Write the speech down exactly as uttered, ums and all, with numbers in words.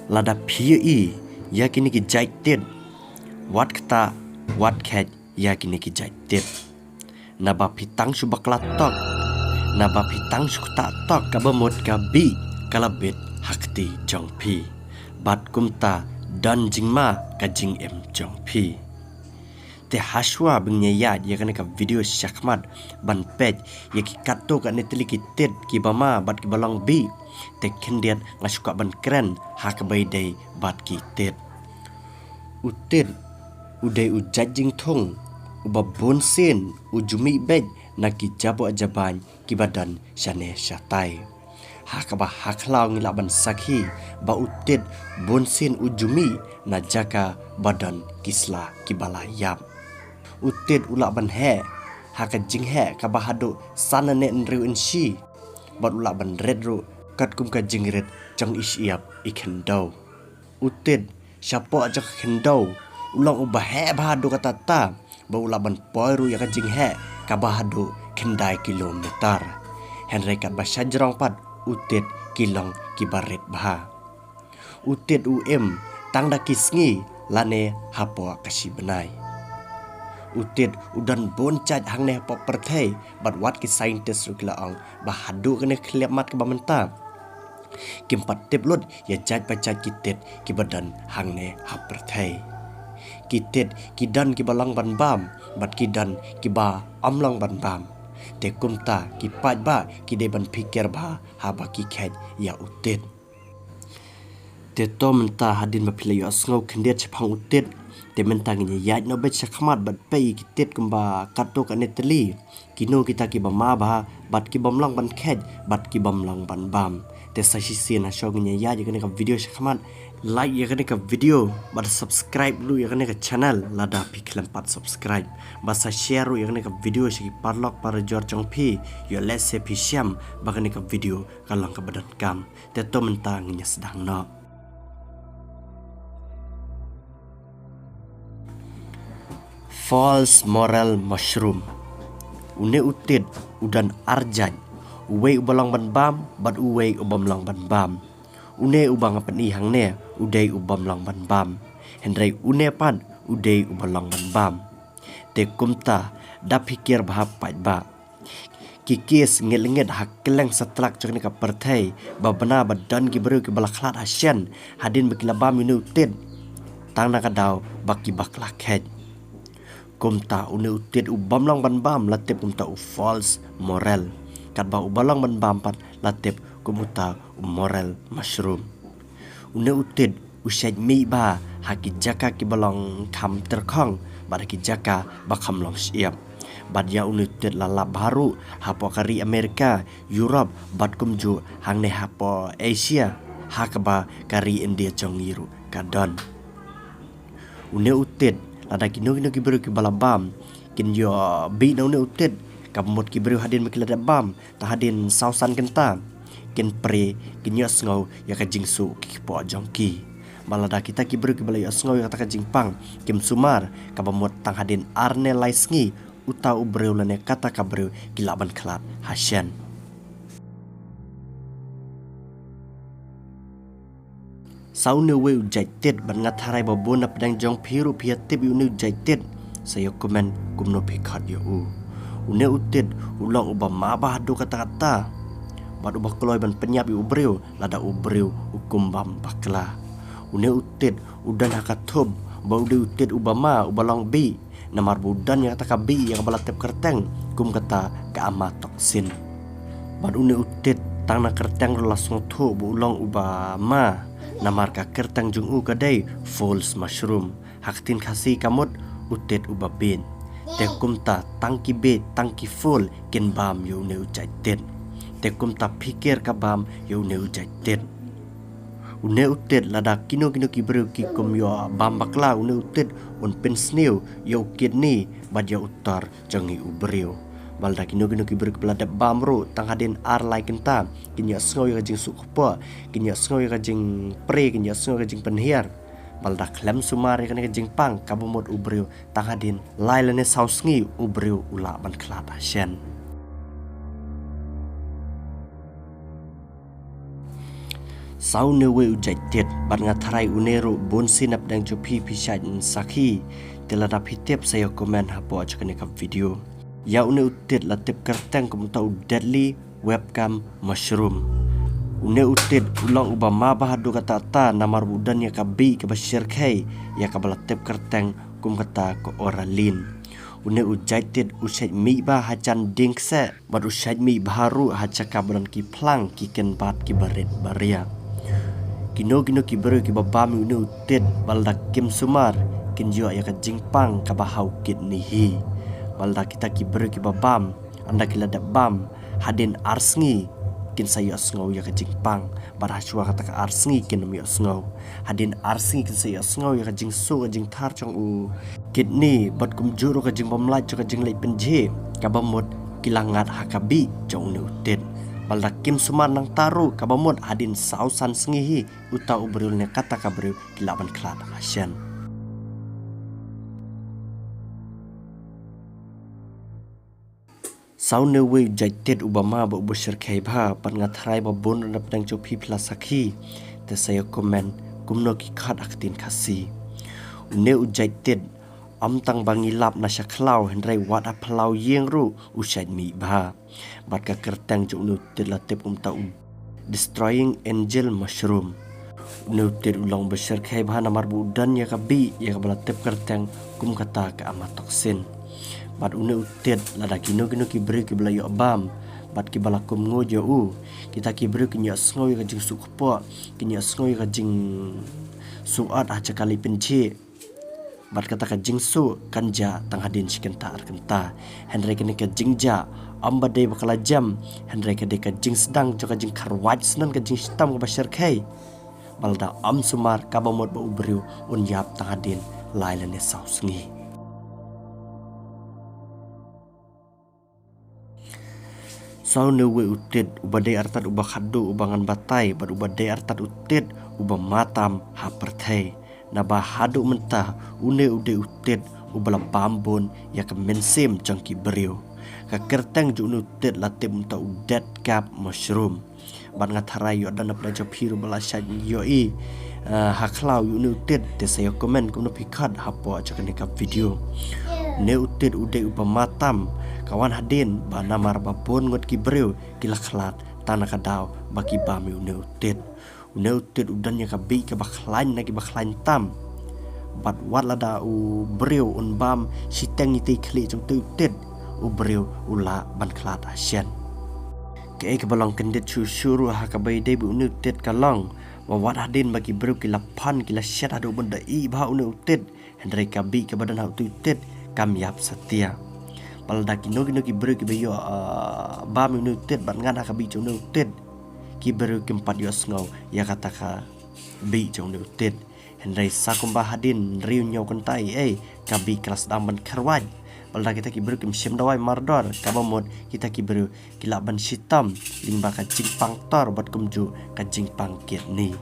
Lada phi ïohi ïa kine ki jait tit, wat ktah, wat kheit ïa kine ki jait tit. Naba phi tang shu bakla tok, naba phi tang shu ktah tok, kaba mut ka bih ka la bit ha kti jong phi. Bad kumta don jingma ka jingim jong phi. Te hashwa ba ngin ïaid ïa kane ka video shakhmat ban peit ïa ki katto katne tylli ki tit kiba ma bad kiba long bih, te khyndiat nga shu kwah ban kren ha kaba ïadei bad ki tit. U tit u dei u jait jingthung uba bun sien u ju mih beit na ki jaboh jabain kiba don shane shatai. Ha kaba ha khlaw ngi lah ban sakhi ba u tit bun sien u ju mih na jaka ba don ki sla kiba la ïap. U tit u lah ban heh ha ka jingheh kaba haduh san ne hynriew inshi, bad u lah ban rit ruh katkum ka jingrit jong i shyiap i khyndew. U tit shapoh jong ka khyndew u long uba heh bha haduh katta katta, ba u lah ban poi ruh ïa ka jingheh kaba haduh khyndai kilometer. Hynrei katba shajrong pat u tit ki long kiba rit bha. U tit u im tang da ki sngi lane hapoh ka shi bnai. U tit u don bun jait hangne hapoh pyrthei, bad wat ki scientist ruh ki la ong ba haduh kane ka khlieh mat kaba mynta kim pat tip lut ïa jait ba jait ki tit kiba don hangne ha pyrthei. Ki tit ki don kiba long ban bam bad ki don kiba ym long ban bam. Te kumta ki paidbah ki dei ban phikir bha haba ki kheit ïa u tit. Te to mynta hadien ba phi la ïohsngew khyndiat shaphang u tit, te mynta ngin ïaid noh beit shakhmat bad peit ïa ki tit kumba katto katne tylli. Kino kita kiba ma bha bad kibym long ban kheit bad kibym long ban bam. Te sa shisien ha shuwa ngin ïaid ïa kane ka video shakhmat, like ïa kane ka video bad subscribe ruh ïa kane ka channel lada phi khlem pat subscribe. Bad sa share ruh ïa kane ka video sha ki paralok parajor jong phi, ïoh lehse phi shem ba kane ka video ka long kaba donkam. Te to mynta ngin ïa sdang noh. False morel mushroom. Une u tit u don ar jait, uwei uba long ban bam bad uwei ubym long ban bam. Une uba nga pyni hangne u dei ubym long ban bam, hynrei une pat u dei uba long ban bam. Te kumta da phikir bha paidbah. Ki case ngit lynget ha kylleng satlak jong kane ka pyrthei, ba bna ba don ki briew kiba la khlad ha shen hadien ba ki la bam ïa une u tit, tang na ka daw ba ki bakla kheit. Kumta une u tit ubym long ban bam la tip kum uta u false morel, katba uba long ban bam pat la tip kum uta u morel mushroom. Une u tit u shait mih bha ha ki jaka kiba long kham tyrkhong bad ha ki jaka ba kham long shyiap. Bad ïa une u tit la lap bha ruh hapoh ka ri Amerika, Europe bad kumjuh hangne hapoh Asia, ha kaba ka ri India jong ngi ruh ka don. Une u tit, lada kino kino ki briew kiba la bam kin ïoh bih na une u tit, kaba mut ki briew hadien ba ki la dep bam tang hadien saw san kynta, kin pre, kin ïohsngew ïa ka jingsuh ki kpoh jong ki. Bad lada kita ki briew kiba la ïohsngew ïa kata ka jingpang kim sumar, kaba mut tang hadien ar ne lai sngi uta u briew lane kata ka briew ki lah ban khlad ha shen. Sa une uwei u jait tit, bad nga tharai ba bun na pdeng jong phi ruh phi ïa tip ïa une u jait tit. Sa ïa comment kumno phi khot ïa u. Une u tit u long uba ma bha haduh katta katta, bad uba kloi ban pynïap ïa u briew lada u briew u kum bam bakla. Une u tit u don ha ka thup ba u dei u tit uba ma, uba long bih, namar ba u don ïa kata ka bih ïa kaba la tep kyrteng kum kata ka amatoxin. Bad une u tit tang na kyrteng ruh la sngewthuh ba u long uba ma, namar ka kyrteng jong u ka dei false mushroom, ha ka ktien Khasi ka mut u tit uba bieit. Te kumta tang ki bieit tang ki fool kin bam ïa une u jait tit. Te kumta phikir ka bam ïa une u jait tit. Une u tit, lada kino kino ki briew ki kum ïoh bam bakla, une u tit un pynsniew ïa u kidney bad ïa u tor jong ngi u briew. Bad lada kino kino ki briew kiba la dep bam ruh tang hadien ar lai kynta, kin ïohsngew ïa ka jingsuh kpoh, kin ïohsngew ïa ka jingpre, kin ïohsngew ïa ka jingpynhiar. Bad lada khlem sumar ïa kane ka jingpang, kaba mut u briew tang hadien lai lane saw sngi u briew u lah ban khlad ha shen. Saw ne wei u jait tit, bad nga tharai une ruh bun sien na pdeng jong phi phi shait sakhi. Te lada phi tip sa ïa comment hapoh jong kane ka video. Ïa une u tit la tip kyrteng kum uta u deadly webcam mushroom. Une u tit u long uba ma bha haduh katta katta namar ba u don ïa ka bih kaba shyrkhei ïa kaba la tip kyrteng kum kata ka oralin. Une u jait tit u shait mih bha ha jan dieng kseh bad u shait mih bha ruh ha jaka ba don ki phlang ki kynbat kiba rit ba ria. Kino kino ki briew kiba bam ïa une u tit ba lada kim sumar kin ïoh ïa ka jingpang kaba ha u kidney hi. Ba lada kita ki briew kiba bam ynda ki la dep bam hadien ar sngi kin sa ïohsngew ïa ka jingpang, bad hashwa kata ka ar sngi kin ym ïohsngew. Hadien ar sngi kin sa ïohsngew ïa ka jingsuh ka jingthar jong u kidney bad kumjuh ruh ka jingbymlait jong ka jingleit pynjhieh, kaba mut ki la ngat ha ka bih jong une u tit. Ba lada kim sumar nangta ruh kaba mut hadien saw san sngi hi uta u briew ne kata ka briew ki lah ban khlad hashen. Saw ne wei u jait tit uba ma bad uba shyrkhei bha, bad nga tharai ba bun na pdeng jong phi phi la sakhi. Te sa ïa comment kumno ki khot ha ka ktien Khasi. Une u jait tit ym tang ba ngi lap na sha khlaw hynrei wat ha phyllaw ïing ruh u shait mih bha. Bad ka kyrteng jong une u tit la tip kum uta u destroying angel mushroom. Une u tit u long ba shyrkhei bha namar ba u don ïa ka bih ïa kaba la tip kyrteng kum kata ka amatoxin. Bad une u tit lada kino kino ki briew kiba la ïoh bam bad kiba la kum nguid ïa u, kita ki briew kin ïohsngew ïa ka jingsuh kpoh, kin ïohsngew ïa ka jingsuh ot ha jaka leit pynjhieh. Bad kata ka jingsuh kan jah tang hadien shi kynta ar kynta. Hynrei kane ka jingjah ym ba dei ba ka la jem, hynrei ka dei ka jingsdang jong ka jingkharwait, sngewbha ka jingshitom kaba shyrkhei. Ba lada ym sumar kaba mut ba u briew un ïap tang hadien lai lane saw sngi. Saw ne wei u tit uba dei artat uba khadduh uba ngan batai bad uba dei artat u tit uba ma tam ha pyrthei. Naba haduh mynta une u dei u tit uba la bam bun ïa ka mynsiem jong ki briew. Ka kyrteng jong une u tit la tip kum uta u dead cap mushroom. Bad nga tharai ïoh don na pdeng jong phi ruh ba la shait ïohi ha khlaw ïa une u tit, te sa ïa comment kumno phi khot hapoh jong kane ka video. Une u tit u dei uba ma tam, ka wan hadien ba namar ba bun ngut ki briew ki la khlad tang na ka daw ba ki bam ïa une u tit. Une u tit u don ïa ka bih kaba khlaiñ na kiba khlaiñ tam. Bad wat lada u briew un bam shiteng ïa ki khlieh jong uta u tit, u briew u lah ban khlad hashen. Kaei kaba long kyndit shuh shuh ruh ha kaba ïadei bad une u tit ka long ba wat hadien ba ki briew ki la phan ki la shet haduh ban da ïeh bha une u tit, hynrei ka bih kaba don ha uta u tit kam ïap satia. Ba lada kino kino ki briew kiba ïoh bam ïa une u tit bad ngat ha ka bih jong une u tit, ki briew kim pat ïohsngew ïa kata ka bih jong une u tit. Hynrei sa kumba hadien hynriew hynñiew kynta ei ei ka bih ka la sdang ban kharwait. Ba lada kita ki briew kim shim dawai mardor kaba mut kita ki briew ki lah ban shitom lyngba ka jingpang tor bad kumjuh ka jingpang kidney.